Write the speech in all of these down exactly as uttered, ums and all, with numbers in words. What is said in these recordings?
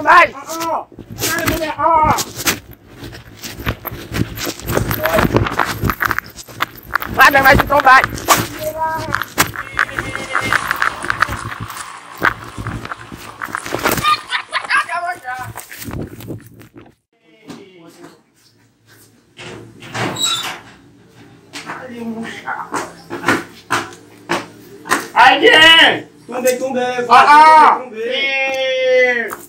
Ay! Madanm ay tonbe. Ay, gen! Tonbe, tonbe, vwazen, tonbe, tonbe.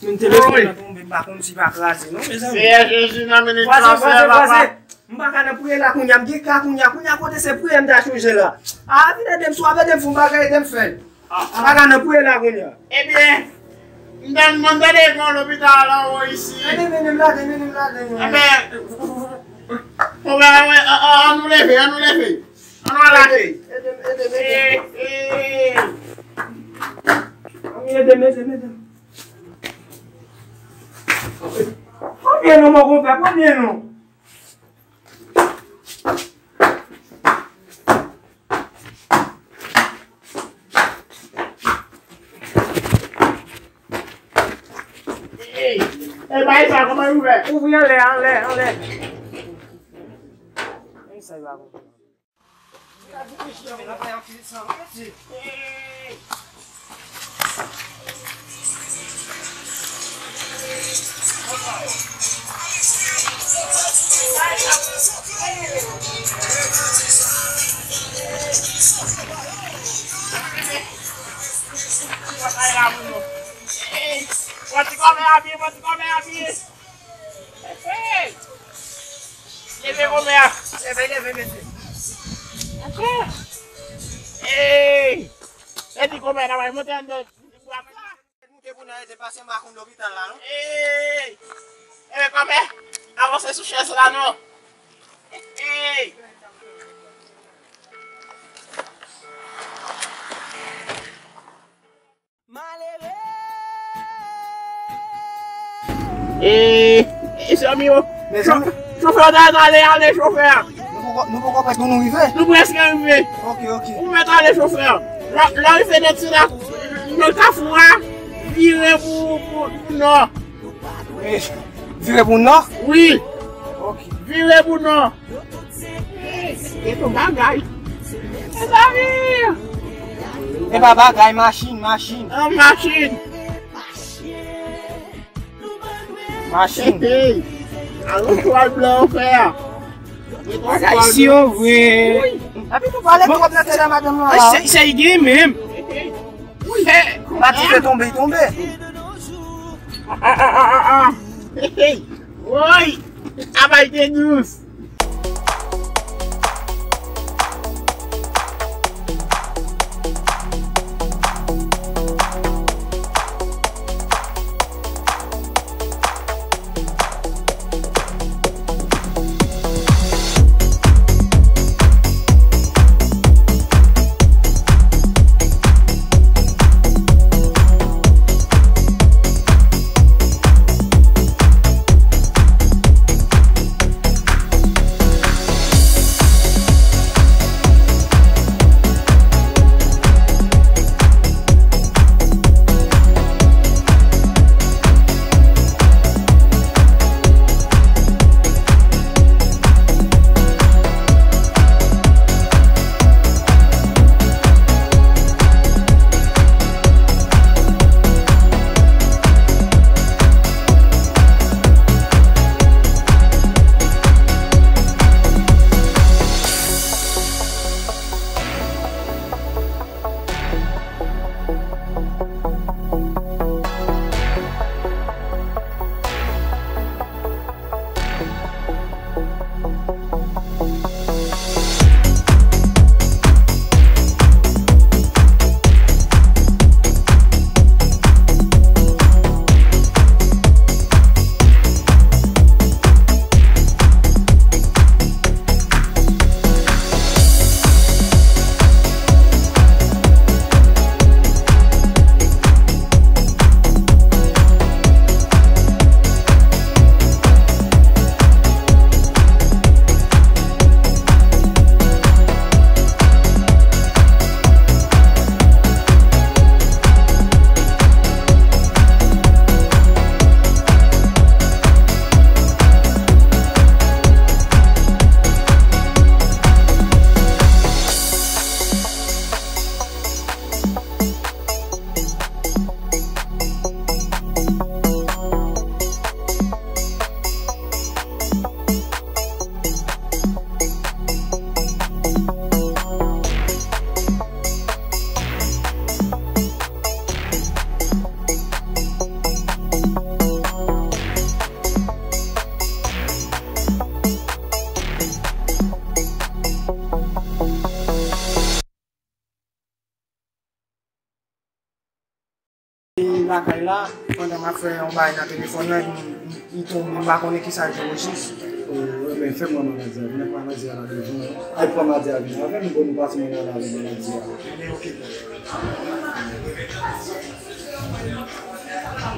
Menm telefòn nan tonbe, m pa konn si pa kraze, non, mezanmi. Seyè Jezi, nan minit sa, vwazen, vwazen, vwazen. M pa ka nan priyè la kounye a, m gen ka kounye a, kounye a kote se priyè m ta chonje la. A, vin ede m, si w ap ede m fè yon bagay, ede m fè l. M pa ka nan priyè la kounye a. Ebyen, m tande, m tande gen yon lopital anwo isi. Ede m, ede m ladan, ede m ladan. Ebyen, ann nou leve, ann nou leve. Ann nou al achte. Ede m, ede m, ede m. Ede m, ede m, ede m. Konbyen non, mon konpè, konbyen non? Ey, ey, bay sa, kòman l ouvè? Ouvri anlè, anlè, anlè. Ey, sa yo a bon. Pran ti kòmè a pye, pran ti kòmè a pye. Hey! Leve kòmè a. Leve, leve, mesye. Hey! E di kòmè a, monte anndan bwa sa. Moute pou n ede pase makoun lopital la, non? Hey! Leve kòmè, avanse sou chèz la, non? Hey! Malere! E, e, zanmi yo. Mezanmi. Cho-, chofè, ale, ale, ale, chofè. Nou poko, nou poko prèt pou nou rive? Nou prèske rive. Ok, ok. Ou mèt ale, chofè. Lè, lè w rive nan ti la, nan kafou a, vire pou, pou, pou nò. E, vire pou nò? Wi. Ok. Vire pou nò. E pa bagay. Mezanmi! E pa bagay, machin, machin. An machin. Machin. Hey! Alò, twal blan ou fè a. Bagay si yo vre. Epi nou pale twòp nan tèt a madanm nan la. Se, se gen menm. Wi. Pati fè tonbe, tonbe. Ah, ah, ah, ah, ah. Hey, hey. Woy! Abay te dous. Lakay la, pandan m ap fè yon bagay nan telefòn nan, li, li, li tonbe, m pa konnen kisa l ye o jis. Oh, men fè m wè maladi a, vin ak maladi a la devan. Ay, pran maladi a vin avè m, bon, nou pati, mwen ale avè maladi a. Men oke.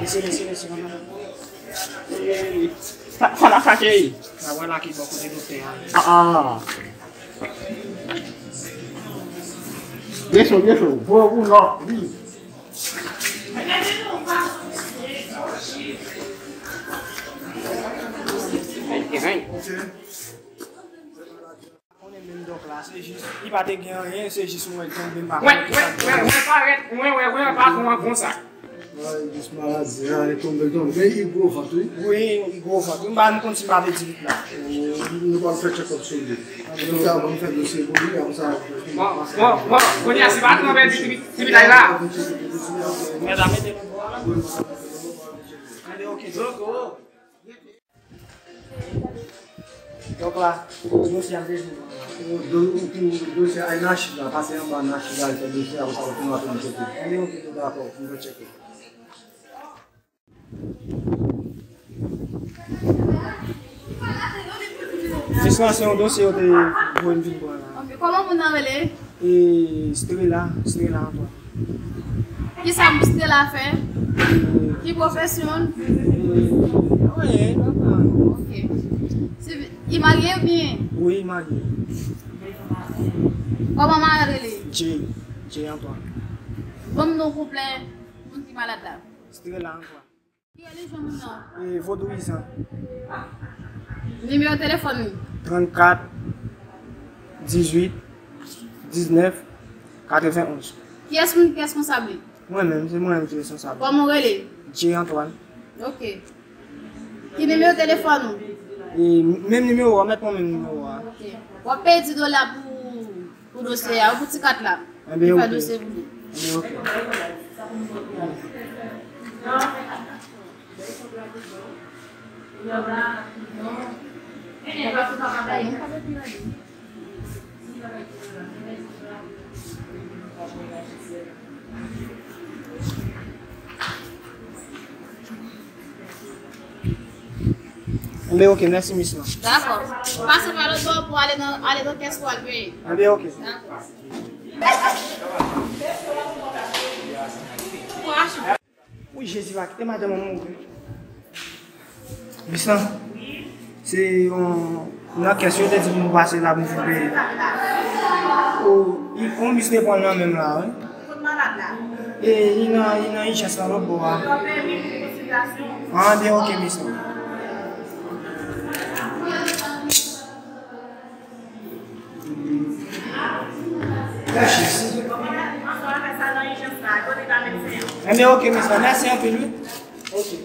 Mesye, mesye, mesye, mwen. Sa, sa la sa ke ye? Sa wè la ki bò kote doktè a. Ah, ah. Byen cho, byen cho. Bon, ou non, wi. Konnen menm dòk la, se jis, li pa te gen anyen, se jis mwen tonbe, m pa konnen kisa. Mwen, mwen, mwen parèt, mwen, mwen, mwen, patwon an konsa. Ay, jis maladi a, li tonbe, li tonbe. Men li gwo vant, wi. Wi, li gwo vant. Wi, m pa, m konn si m pa te di vit la. Nou pral fè check-up sou li. Nou fè, nou fè dosye pou li, apre sa. Bon, bon, bon, kounye a, si pa nou pèdi ti, ti bitay la. Mèt la mete lòt bò a la. Gade, oke. Donk la, dosye a deja. Do, do, dosye a nan achiv la, pase anba nan achiv la, fè dosye a, apre sa, ou tounen ap fè check-up. Anben, oke, dakò, nou fè check-up. Jis la, se yon dosye yo te voye m vin pran la. Ok, kòman moun nan rele? E Strela, Strela Antoine. Kisa Strela fè? Ki pwofesyon l? Anyen, papa. Ok. Se, li marye oubyen? Wi, li marye. Kòman mari l rele? Jay, Jay Antoine. Ban m non konplè moun ki malad la. Strela Antoine. Ki relijyon moun nan? E, vodouyizan. Nimewo telefòn li? Trannkat, dizuit, diznèf, katrevenn onz. Kiyès moun ki responsab li? Mwen menm, se mwen menm ki responsab. Kòman w rele? Jay Antoine. Ok. Ki nimewo telefòn ou? E, menm nimewo a, mèt mwen menm nimewo a. Ok. W ap peye dis dola pou Pou dosye a, pou ti kat la. Anben, oke. Li fè dosye pou li. Anben, oke. Anben, oke, mèsi, misye. Dakò. Pase pa lòt bò pou ale nan, ale nan kès pou al peye. Anben, oke. Dakò. Wi, Jezi, pa kite madanm mwen mouri. Misye, se yon, nan kès yo te di pou nou pase la pou nou vin peye. O, i, on misye pran nan menm la, wi. Kot malad la? E, li nan, li nan ijans nan lòt bò a. Yo peye pou konsiltasyon. Anben, oke, mesye. Anben, oke, mesye. Mèsi anpil, wi. Oke.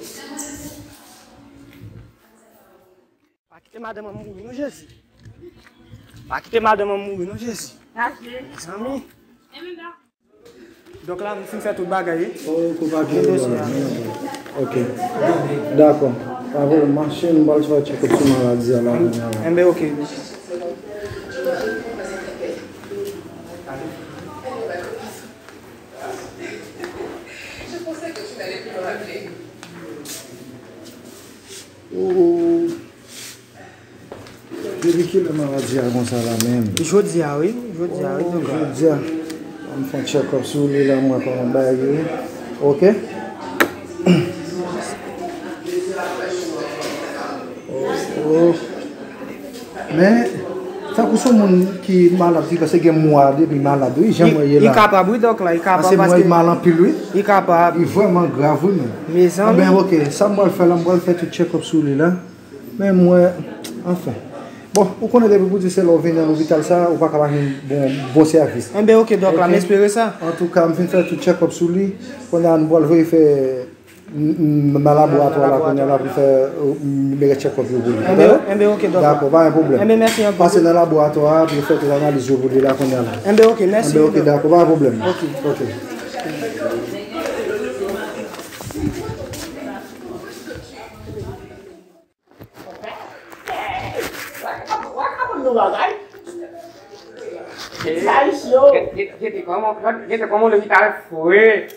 Pa kite madanm an mouri non, Jezi. Pa kite madanm an mouri non, Jezi. Mezanmi. Donk la, m fin fè tout bagay, wi. Oh, kou pa gen dosye a. Ok. Dakò. Pa pwoblèm, mache, m pral fè check-up sou maladi a la, kounye a la. Enben, ok. Oh. Depi kilè maladi a konsa la menm? Jodi a, wi. Jodi a, wi, oh, tonton. Jodi a. An m fè yon check-up sou li la, m wè kòman bagay yo ye. Ok? Oh, oh. Men, tankou se yon moun ki malad, ki kòmanse gen mwa depi malad, wi, jan mwen ye la. Li kapab, wi, dòk la, li kapab, paske mwen mal anpil, wi. Li kapab. Li vrèman grav, wi, men. Mezanmi. Anben, ok, sa m pral fè la, m pral fè tout check-up sou li la. Men mwen, anfen. Bon, ou konnen depi pou di se lè w vin nan lopital sa, ou pa ka pa jwenn bon, bon sèvis. Enben, ok, dòk la, m espere sa. Antouka, m fin fè tout check-up sou li. Kounye a, nou pral voye fè n-, n-, nan laboratwa la kounye a la pou fè, euh, rès check-up yo pou li. Enben, enben, ok, dòk la. Dakò, pa gen pwoblèm. Enben, mèsi anpil. Pase nan laboratwa a pou yo fè tout analiz yo pou li la kounye a la. Enben, ok, mèsi. Enben, ok, dakò, pa gen pwoblèm. Ok. Ok. Gete kòman, gete kòman lopital fre.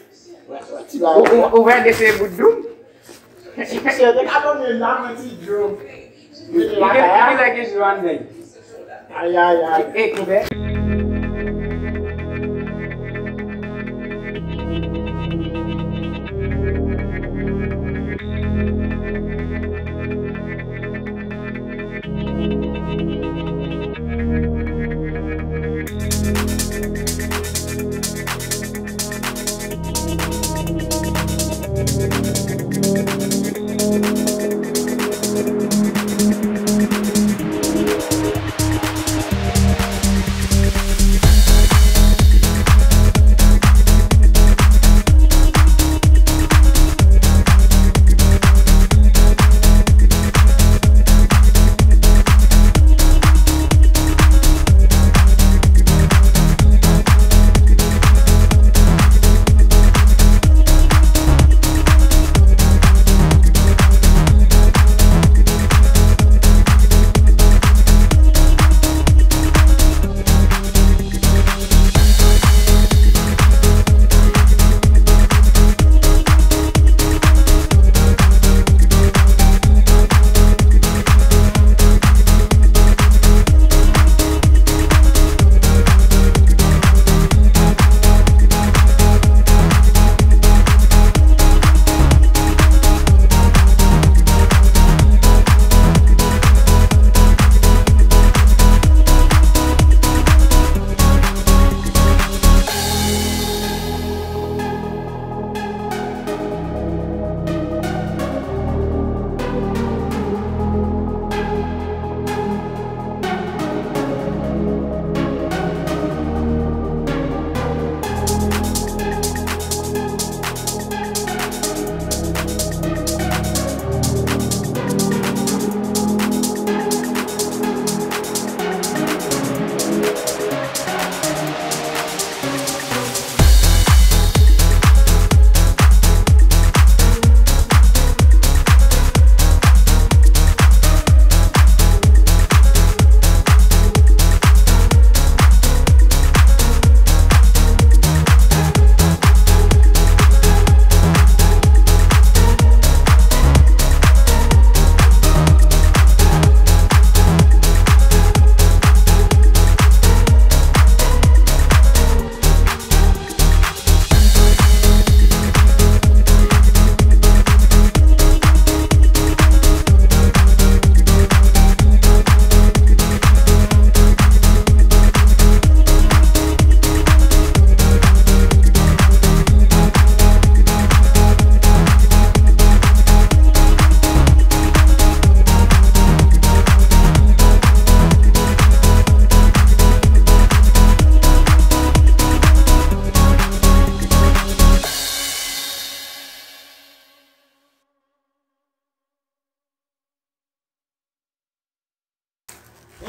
Ou, ou, ou vle de se bout dou? Si, si, te ka ban mwen la, mwen ti dou. Mete la kaya. Ki lè ki jou an vle? Ay, ay, ay. E, e, konbyen?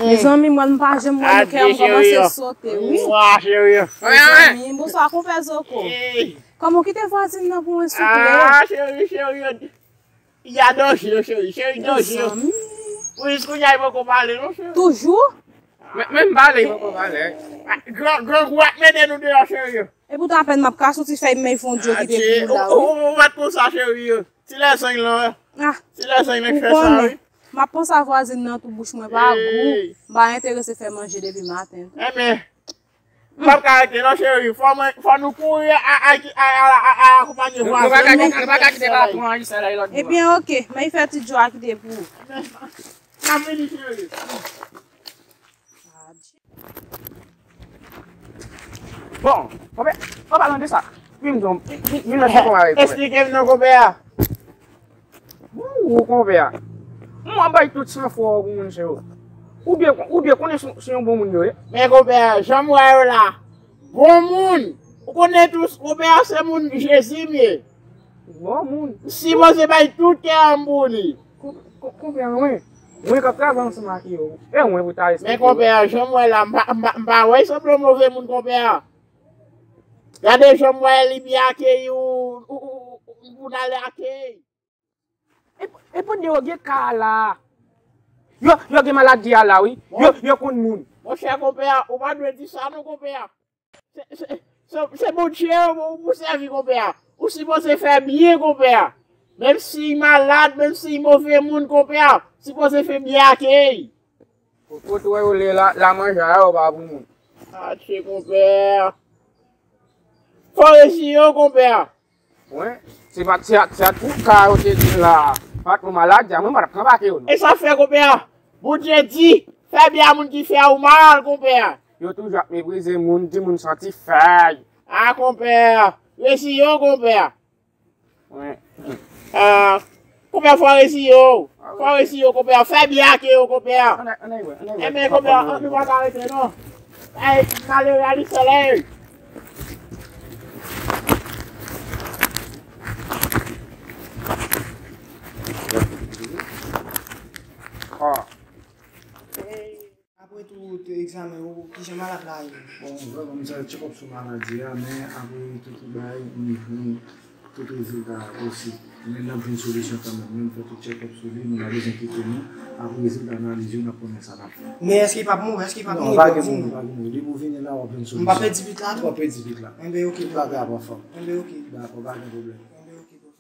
Mezanmi, mwen m pa janm wè nou kè m kòmanse sote, wi. Mezanmi, bonswa, konpè Zoko. Kòman w kite vwazin nan pou mwen, souple? Ah, cheri, cheri, y a danje, cheri, cheri, danje. Mezanmi. Wi, kounye a, li poko pale, non, cheri. Toujou? Men, men m pale, li poko pale. Gran, grangou ap mennen nou deyò, cheri. E poutan apèn m ap ka soti fèy men fondyo kite pou ou la, wi. Ou, ou, ou mèt konsa, cheri. Ti lèzanj lan. Ah, ti lèzanj lan k fè sa, wi. M ap panse a vwazin nan tou, bouch mwen pa gou. M pa enterese fè manje depi maten. Enben, m p ap ka rete non, cheri. Fò mwen, fò nou kouri a, a, a, akonpanye vwazin. Nou pa ka kite, nou pa ka kite patwon an jis la, lòt bò. Ebyen, oke. Men fè ti djo a kite pou ou. N ap vini, cheri. Bon, konpè, an palan de sa, vin di m, vin, vin, vin mèt konpè avèk mwen. Eksplike m non, konpè a. Ou, ou konpè a. Mwen bay tout san fwa w pou moun se yo. Ou byen, ou byen konnen si, si yon bon moun yo ye. Men konpè a, jan m wè yo la, bon moun. Ou konnen tou, konpè a se moun Jezi m ye. Bon moun. M sipoze bay tout kè m pou li. Ko-, ko-, konpè a, mwen, mwen k ap travay ansanm ak yo. E mwen pou ta eksplike w. Men konpè a, jan m wè la, m pa, m pa, m pa wè sanble yon move moun konpè a. Gade jan m wè li byen akeyi ou, ou, ou, ou, ou n ale akeyi. E, e pandan yo gen ka a la. Yo, yo gen maladi a la, wi. Yo, yo konn moun. Monchè konpè a, ou pa dwe di sa non konpè a. Se, se, Se, se Bondye ou, ou pou sèvi, konpè. Ou sipoze fè byen, konpè. Menm si l malad, menm si l move moun, konpè, ou sipoze fè byen ak li. Kote w wè yo lè la, la manje a yo pa pou moun. Atchè, konpè. Fò w reziye w, konpè. Wi, se pa, se a, se a tou ka yo te di la. Patwon maladi a, mwen pa t ap anbake yo, non. E sa fè, konpè. Bondye di, fè byen a moun ki fè w mal, konpè. Yo toujou ap meprize moun, di moun santi fèy. A, konpè. Reziye w, konpè. Wi. A, konpè, fò w reziye w. Fò w reziye w, konpè. Fè byen ak yo, konpè. Ann al, ann al wè, ann al wè. Enben, konpè, nou pa ka rete, non. Ay, malere a li sèl, ey. Ah. Apre tout egzamen ou, kijan malad la ye? Bon, vrèman, m sa check up sou maladi a, men apre tout bagay, m jwenn tout rezilta a osi. Men n ap jwenn solisyon kanmenm. Men m fè tout check up sou li, nou pa bezwen kite nou. Apre rezilta analiz yo, n ap konnen sa n ap fè. Men èske l p ap mouri? Èske l p ap mouri? Non, pa gen mouri, pa gen mouri. Depi w vini la, w ap jwenn solisyon. M p ap pèdi pit la tou? W ap pèdi pit la. Enben, oke. Tout bagay ap anfòm. Enben, oke, bro. Dakò, pa gen pwoblèm. Enben, oke, bro.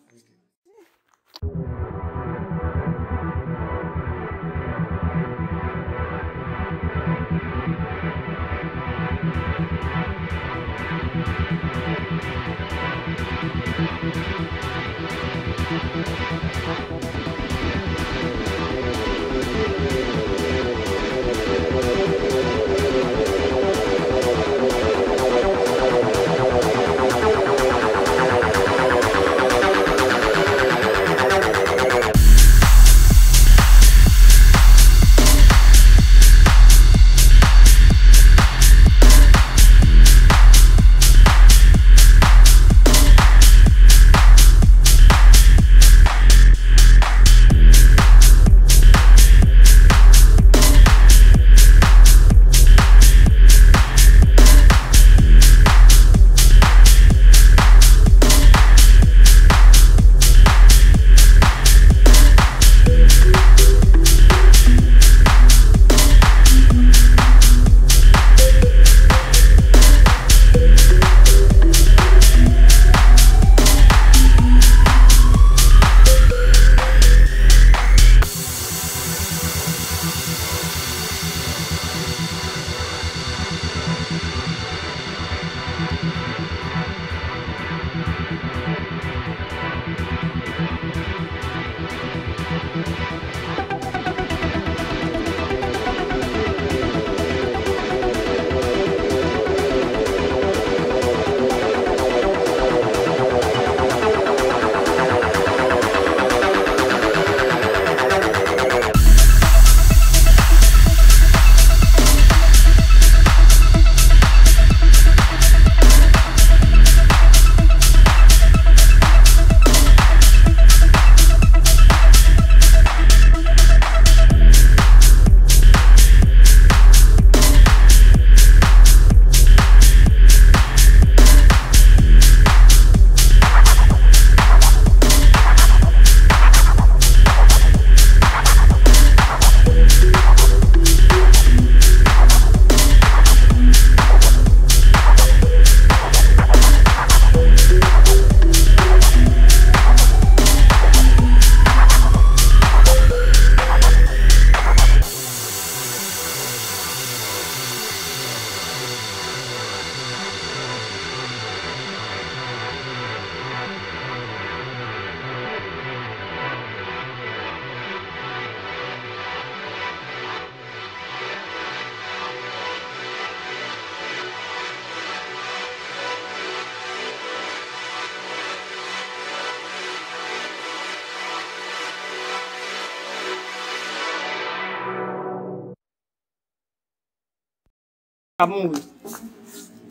Ap mouri.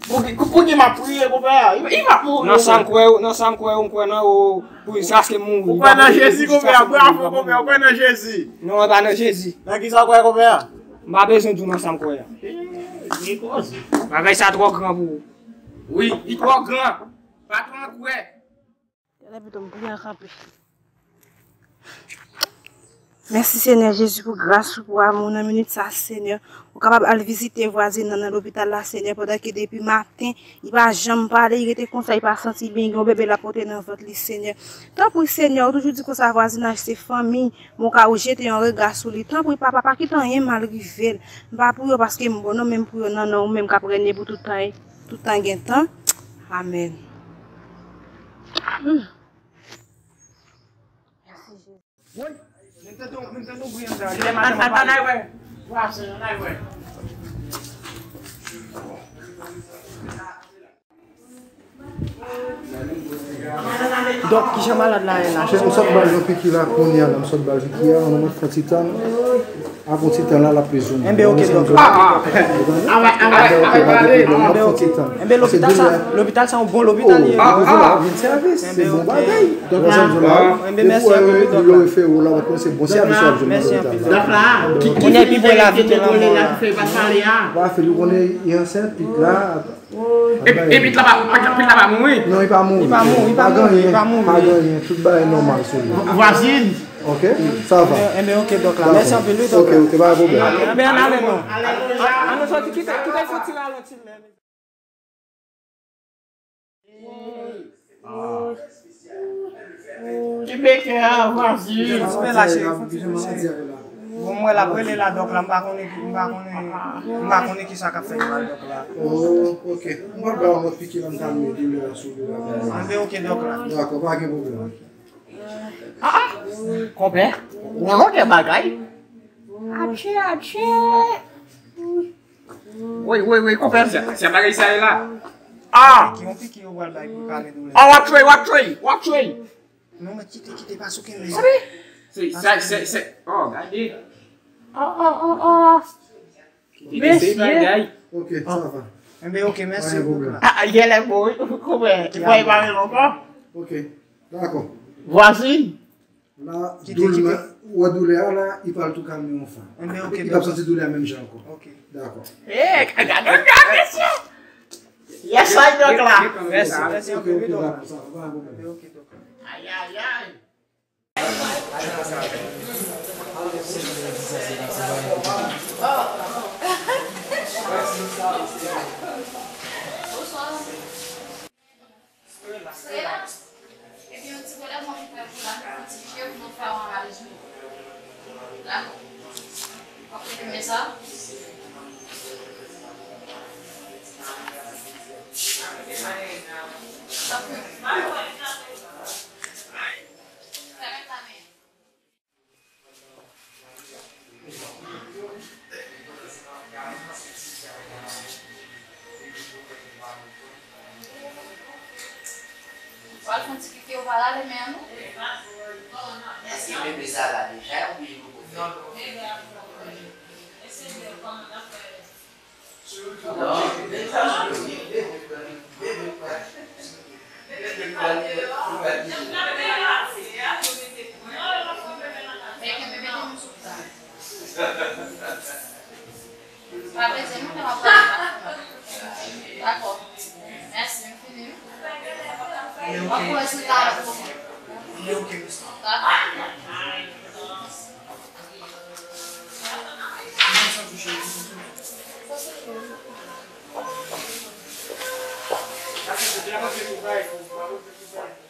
Pou ki, pou ki m ap priye, konpè a? Li, li p ap mouri, konpè. Nan sa m kwè, nan sa m kwè, m kwè nan ou, pou jiskaske m mouri. Ou kwè nan Jezi, konpè a? Bravo, konpè. Ou kwè nan Jezi? Non, e pa nan Jezi. Nan ki sa w kwè, konpè a? M pa bezwen di w nan sa m kwè a. Bagay sa twò gran pou ou. Wi, li twò gran. Patwon an kwè. Genlè pito m priye an kanpe. Mèsi, Senyè Jezi, pou gras ou, pou amou nan minit sa, Senyè. Ou kapab al vizite vwazin nan, nan lopital la, Senyè, pandan ke depi maten, li pa janm pale, li rete konsa, li pa santi byen, gen yon bebe l ap pote nan vant li, Senyè. Tanpri, Senyè, ou toujou di konsa, vwazinaj se fanmi, men w ka ou jete yon rega sou li. Tanpri, Papa, pa kite anyen mal rive l. M pa pou yo paske m bon non, men m pou yo nan non ou menm k ap renye pou tout tan, tout tan gen tan. Amèn. Hmm. Mèsi, Jezi. Al, al, al, al, wè. Dòk, kijan malad la ye la? Chè, m sot ba l yon piki la, kounye a la, m sot ba l piki a, nou mèt fè ti tan. Avan ti tan la, l ap bezwen. Enben, oke, dòk. Enben, oke. Enben, lopital sa, lopital sa yon bon lopital ye. Vin sèvis, se bon bagay. Dòk la, enben, mèsi anpil, wi, dòk la. Yo refè ou la, w ap panse bon sèvis w ap jwenn nan lopital la. Dòk la, ki, ki kounye a pi bon la, vite la, mò la. Pa fè li konnen li ansent, pit la. E, e pit la pa, pit la, pit la pa mouri? Non, li pa mouri. Li pa mouri, li pa mouri, li pa mouri. Pa gen anyen, tout bagay nòmal sou li. Vwazin. Ok, sa va. Enben, enben, oke, dòk la. Mèsi anpil, wi, dòk la. Ok, ok, pa gen pwoblèm. Enben, ann ale non. An, an nou soti, kite, kite fon ti ralanti, men. Ki beke a, vwazin. Ti pe la, cheri, fon ti pe, cheri. Bon, mwen la, prele la, dòk la, m pa konnen, m pa konnen, m pa konnen ki sa k ap fè mal, dòk la. Oh, ok. M pral ba yon lòt piki la, m ka mete doulè a sou li la. Enben, oke, dòk la. Dakò, pa gen pwoblèm. Ah, ah. Konpè, ou nan lòt bagay. Atchè, atchè. Wi, wi, wi, konpè, se, se bagay sa ye la. Ah! Ki yon piki yo pral bay pou kale doulè. Ah, w ap tchwe, w ap tchwe, w ap tchwe. Non, men kite, kite, pa souke men. Se, se, se, se, oh, gade. Ah, ah, ah, ah. Mesye. Ok, sa va. Enben, ok, mèsi. Pa gen pwoblèm. Ah, ah, genlè bon, wi. Konpè, ki fwa e pa vin ankò. Ok, dakò. Vwazin. La, doulè, ou wè doulè a la, li pral tou kalme yon fwa. Enben, ok, li p ap santi doulè a menm jan ankò. Ok. Dakò. Eh, gade, gade sa. Yes, I, dòk la. Mèsi, mèsi anpil, wi, dòk la. Enben, ok, dòk la. Ay, ay, ay. Epi yon ti kolè mwen fè pou la, yon ti fye pou nou fè yon analiz nou. Dakò. W ap mete men sa. Fèmen la men. Pral fè yon ti pike, ou pa lave men an, non? Èske bebe sa la deja, oubyen li poko fèt? Dakò. Mèsi, m fini. M ap pran ti kare pou ou. Dakò.